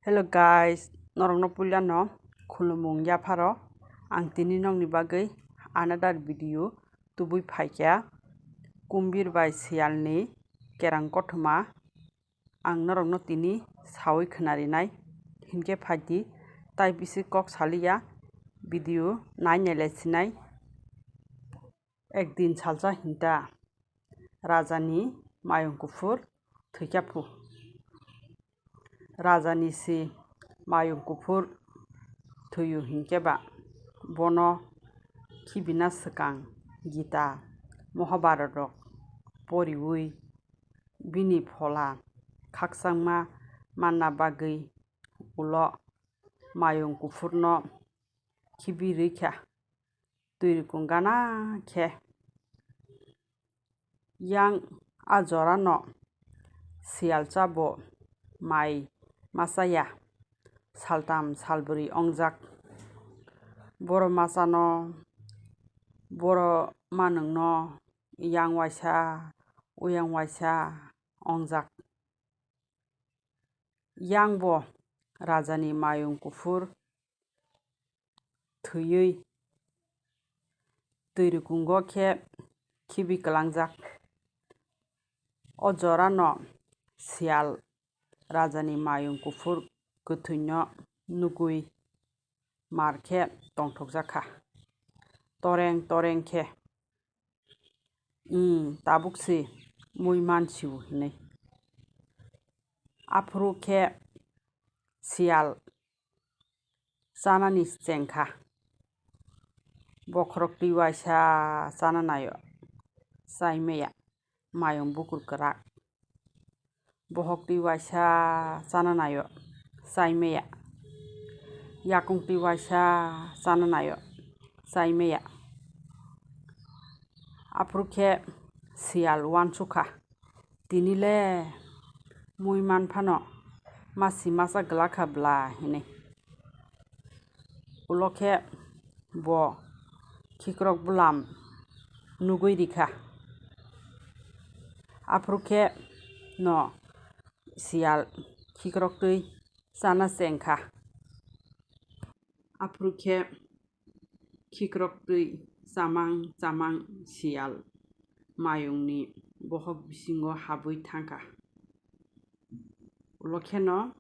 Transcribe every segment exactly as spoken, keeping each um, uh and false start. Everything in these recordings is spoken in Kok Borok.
Hello guys, norokno puilano khulumung yapharo. Ang tini nokni bagwi another video tubui phaikha. Kumbir bai siyalni kerang kothoma ang norokno tini sawi khwnarinai. Hinkhe phaidi, tai bisi kok saliya, video nainai lai sinai. Ekdin salsa hinta rajani mayung kuphur thwikha phu. Rajani si mayung kuphur thwiyo hinkhe ba bono khibina swkang Gita, Mohabharat rok poriwi bini phola khakchangma manna bagwi ulo mayung kuphurno khibi rwikha. Twi rwkung gana khe. Yang a jorano siyal chabo mai machaya saltam salbwrwi ongjak. Borok machano, borok manwngno yang waisa, uyang waisa ongjak. Yang bo rajani mayung kuphur thwiwi twi rwkungo khe khibi kwlangjak. O jorano siyal rajani mayung kuphur kwthwino nugwi mar khe tongthokjak kha. Toreng toreng khe, "Umm, tabuk se mui mansiu," hinwi. Aphuru khe siyal chanani chengkha. Bokhorok twi waisa chana naio, chai maya, mayung bukur kwrak. Bohok twi waisa chana naio, chai maya. Yakung twi waisa chana naio, chai maya. Aphuru khe siyal uansukha, "Tini le mui man phano masi masa glak kha bla," hinwi. Ulo khe bo khikrok bwlam nugwi rikha. Aphuru khe no siyal khikrok twi chana chengkha. Aphuru khe khikrok twi chamang chamang siyal mayungni bohok bisingo habwi thangkha. Ulo kheno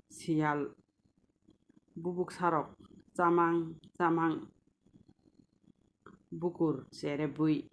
siyal bubuksarok chamang chamang bukur cherebwi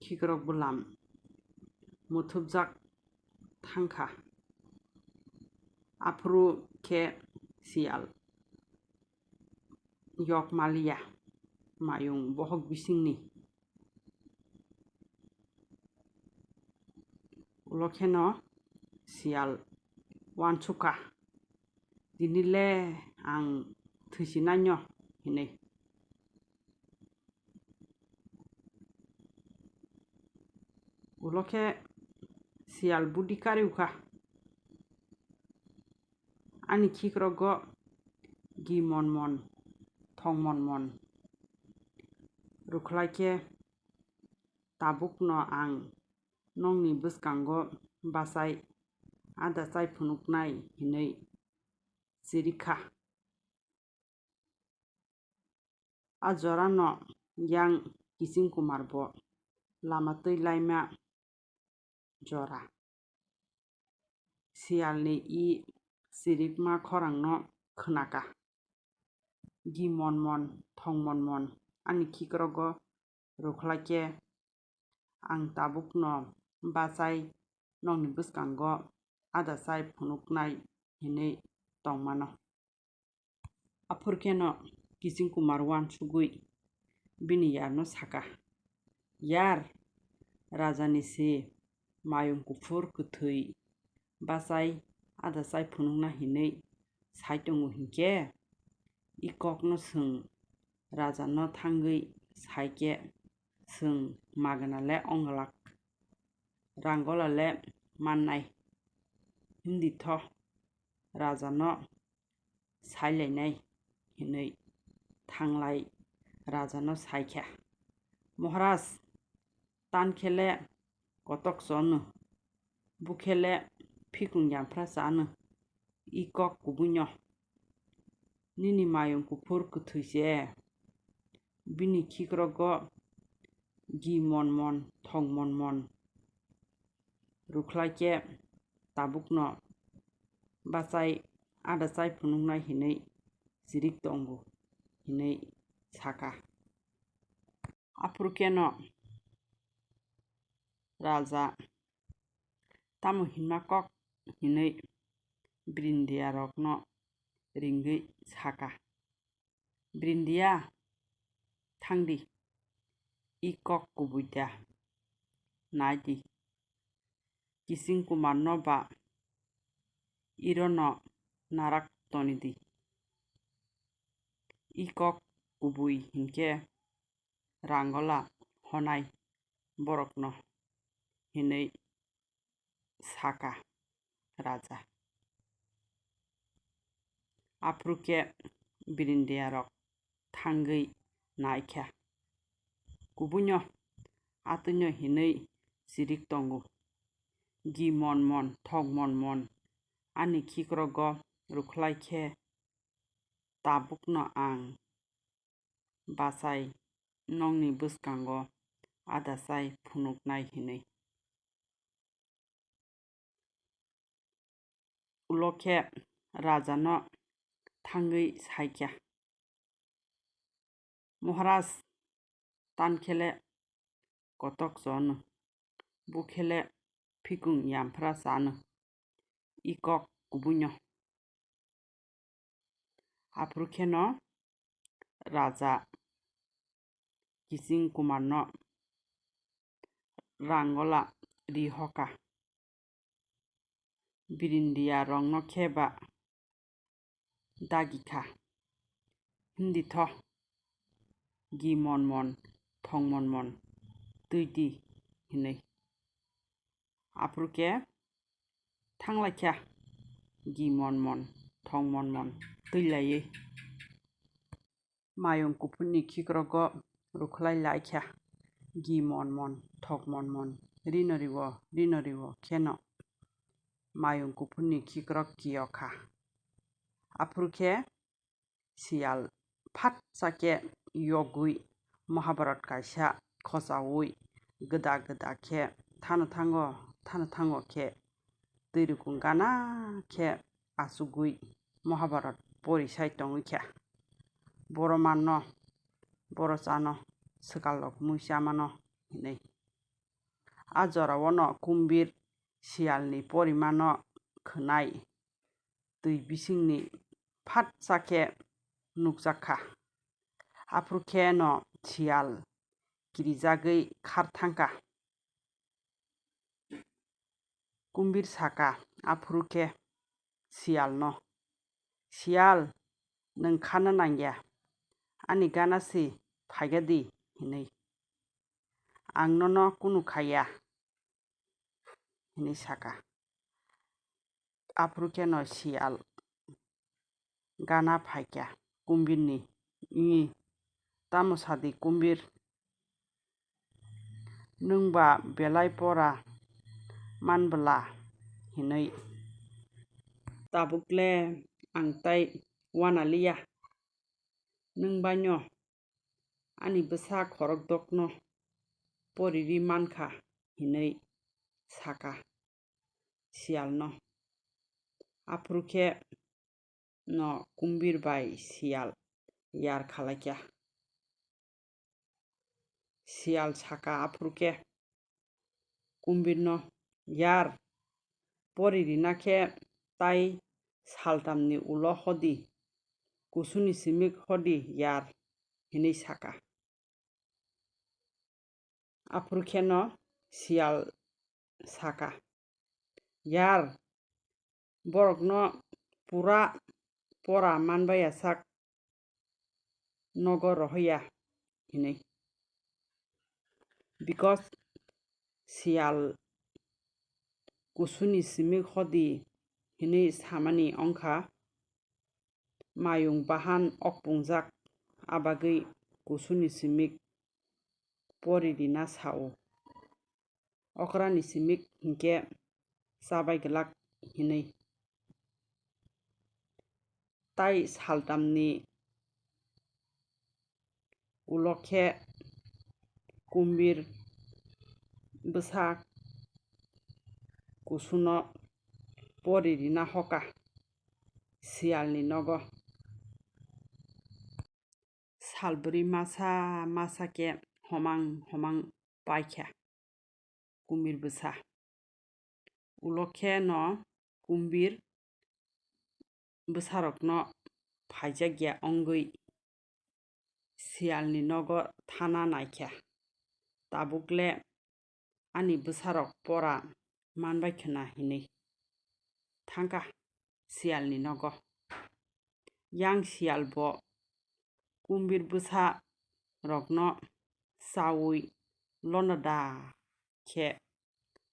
khikrok bwlam muthupjak thangkha. Aphuru khe siyal yok maliya mayung bohok bisingni. Ulo kheno siyal uansukha, "Tini le ang thwisinaino," hinwi. Ulo khe siyal budi kariukha, "Ani khikrogo gi mon mon, thong mon mon rwkhlai khe tabukno ang nokni bwskango bachai ada chai phunuknai," hinwi chirikha. A jorano yang Kiching Kumar bo lama twi laima jora siyalni i chirikma khorangno khwnaka. Gi mon mon, thong mon mon, ani khikrogo rwkhlai khe ang tabukno bachai nokni bwskango ada chai phunuknai hinwi tongmano. Aphuru kheno Kiching Kumar uansugwi bini yarno saka, "Yar, rajani se mayung kuphur kwthwi bachai ada chai phunukna hinwi sai tongo hinkhe, i kokno chwng rajano thangwi sai khe chwng magana le ong glak, rangola le mannai. Himdi tho, rajano sailainai," hinwi thanglai rajano saikha, "Maharaj, tan khe le kotok chono, bukhe le phikung yamphra chano, i kok kubuino. Nini mayung kuphur kwthwi se, bini khikrogo gi mon mon, thok mon mon rwkhlai khe tabukno bachai, ada chai phunuknai hinwi chirik tongo hinwi saka. Aphuru kheno raja tamo hinma kok hinwi Brindiya rokno ringwi saka, "Brindiya, thangdi, i kok kubui da, naidi, Kising Kumarno ba irono narak tonidi." I kok kubui hinkhe Rangola honai borokno hinwi saka raja. Aphuru khe Brindiya rok thangwi naikha, kubuino atwino hinwi chirik tongo, "Gi mon mon, thok mon mon ani khikrogo rwkhlai khe tabukno ang bachai nokni bwskango ada chai phunuknai hinwi." Ulo khe rajano thangwi saikha, "Moharaj, tan khele kotok chono, bukhele phikung yamphra chano, i kok kubuino." Aphuru kheno raja Kising Kumarno Rangola ri hoka, Brindiya rokno khe ba dagi kha, "Himdi tho, gi mon mon, thok mon mon twi di," hinwi. Aphuru khe thanglaikha, gi mon mon, thok mon mon twi laiwi mayung kuphurni khikrogo rwkhlai laikha, gi mon mon, thok mon mon, rino riwo, rino riwo kheno mayung kuphurni khikrok kiyokha. Aphuru khe siyal phatsa khe yogwi Mahabharat kaisa khochaui gwda gwda khe thano thango, thano thango khe twi rukung gana khe achugwi Mahabharat pori sai tongwi kha. Boro manno, boro chano, swkal rok mui chamano hinwi. A jorao no kumbir siyalni porimano khwnai twi bisingni phatsa khe nukjak kha. Aphuru khe no siyal kirijagwi khar thangkha. Kumbir saka aphuru khe siyalno, "Siyal, nwng khana nangya, ani gana se phaikha di," hinwi. "Ang nono kunu khaya," hinwi saka. Aphuru khe no siyal gana phaikha kumbirni, "Ih, tamo sadi kumbir, nwng ba belai pora man bwla?" hinwi. "Tabuk le ang tai uanaliya, nwng baino ani bwsa khorokdokno poriri mankha," hinwi saka siyalno. Aphuru khe no kumbir bai siyal yar khalaikha. Siyal saka aphuru khe kumbirno, "Yar, pori rina khe tai saltamni ulo hodi, kusuni simik hodi yar," hinwi saka. Aphuru kheno siyal saka, "Yar, borokno pura pora manbaiya sak nogo rohoya," hinwi. Because siyal kusuni simik hodi hinwi samani wngkha, mayung bahan okpungjak, abagwi kusuni simik pori rina sao. Okrani simik hinkhe chabai glak hinwi. Tai saltamni ulo khe kumbir bwsa kusuno pori rina hoka siyalni nogo. Salbwrwi masa masa khe homang homang paikha kumbir bwsa. Ulo khe no kumbir bwsarokno phaijak ya wngwi siyalni nogo thana naikha. Tabuk le ani bwsarok pora manbai khwna hinwi thangkha siyalni nogo. Yang siyal bo kumbir bwsa rokno chaui lono da khe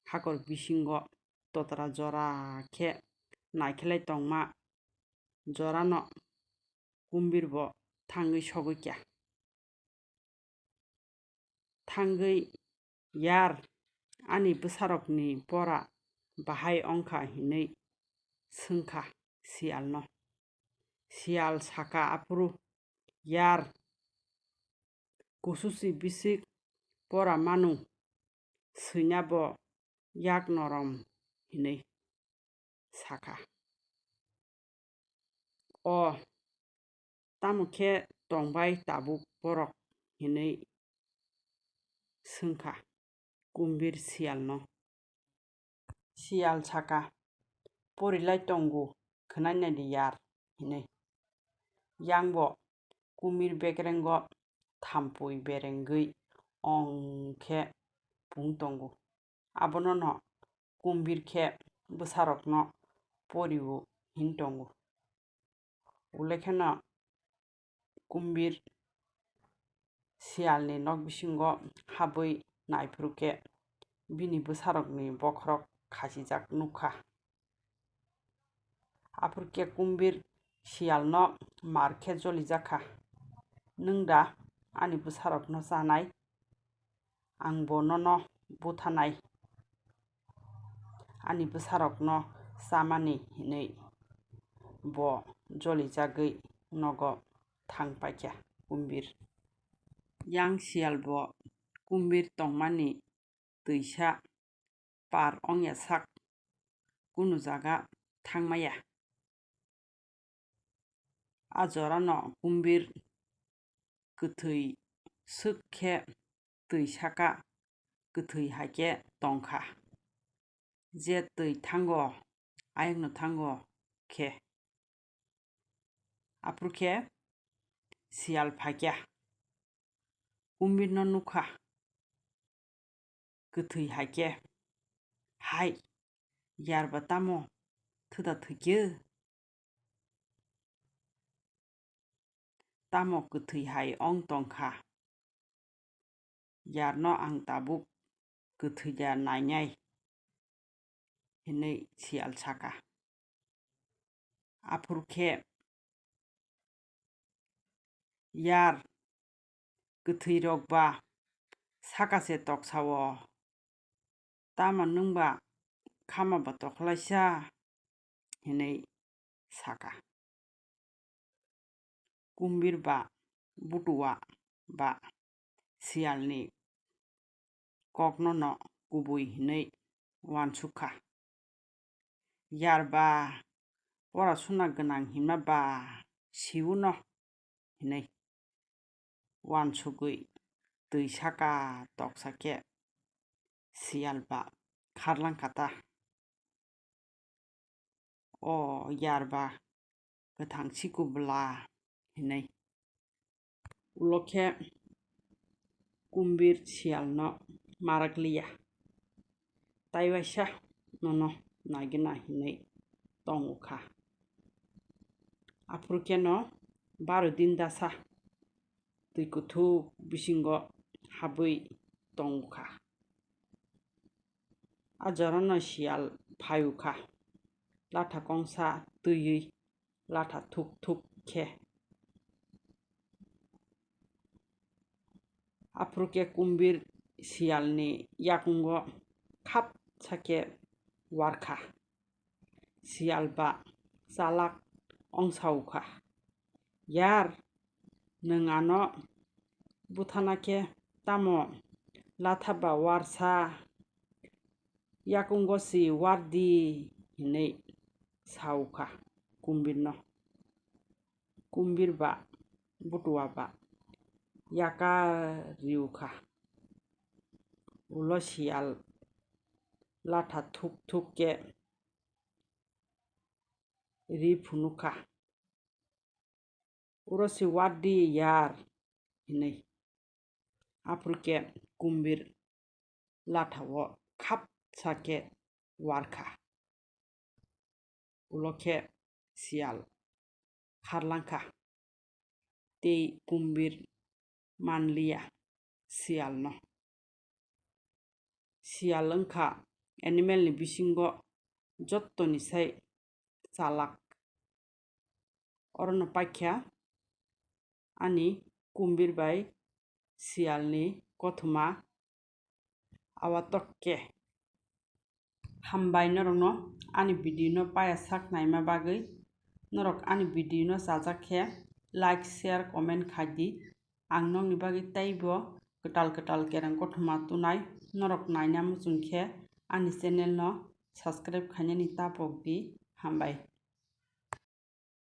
hakor bisingo totra jora khe naikhelai tongma jorano kumbir bo thangwi sogwi kya. Thangwi, "Yar, ani bwsarokni pora bahai wngkha?" hinwi swngkha siyalno. Siyal saka aphuru, "Yar, kususi bisik pora manu, swina bo yak norom," hinwi sakha. "O, tamo khe tongbai tabuk borok?" hinwi swngkha kumbir siyalno. Siyal saka, "Porilai tongo, khwnai naidi yar," hinwi. Yangbo kumbir bekrengo thampui berengwi ong khe pung tongo. Abono no kumbir khe bwsarokno porio hin tongo. Ulekheno kumbir siyalni nok bisingo habwi naiphuru khe bini bwsarokni bokhorok khachijak nukha. Aphuru khe kumbir siyalno mar khe jolijakha, "Nwng da ani bwsarokno chanai? Ang bo nono buthanai, ani bwsarokno chamani," hinwi bo jolijagwi nogo thang paikha kumbir. Yang siyal bo kumbir tongmani twisa par wngya sak kunu jaga thangmaya. A jorano kumbir kwthwi swk khe twi saka kwthwi hai khe tongkha. Je twi thango, ayakno thango khe. Aphuru khe siyal phaikha, kumbirno nukha. Kwthwi hai khe, "Hai, yar ba tamo thwda thwikhe? Tamo kwthwi hai ong tongkha? Yarno ang tabuk kwthwi da nainai," hinwi siyal saka. Aphuru khe, "Yar, kwthwirok ba saka se toksa-o, tamo nwng ba khama ba tokhlaisa?" hinwi saka. Kumbir ba butua ba siyalni kokno no kubui hinwi uansukha. Yar ba pora suna gwnang himma ba siuno hinwi uansugwi twi saka toksa khe siyal ba kharlang kha ta. O yar ba kwthang sikubla hinwi. Ulo khe kumbir siyalno marak liya, tai waisa nono nagina hinwi tongo kha. Aphuru khe no baro din dasa twi kuthuk bisingo habwi tongo kha. A jorano siyal phai o kha, latha kongsa twiwi latha thuk thuk khe. Aphuru khe kumbir siyalni yakungo khap sa khe war kha. siyal ba chalak ong sa-o kha, "Yar, nwng ano buthana khe tamo latha ba warsa yakungo si war di?" hwnwi sa-o kha kumbirno. Kumbir ba butua ba yaka ri-o kha. Ulo siyal latha thuk thuk khe ri phunuk kha. "Uro si war di yar," hwnwi. Aphuru khe kumbir latha-o khapsa khe war kha. Ulo khe siyal kharlang kha. Tei kumbir man liya siyalno. Siyal wng kha animal ni bisingo jottoni sai chalak. Orono paikha ani kumbir bai siyalni kothoma awa tokke. Hambai norokno ani video no paya sak naima bagwi. Norok ani video no chajak khe like, share, comment khai di. Ang nokni bagwi teibo kwtal kwtal kereng kothoma tunai. Norok naina muchung khe ani channel no subscribe khainani ta pok di. Hambai.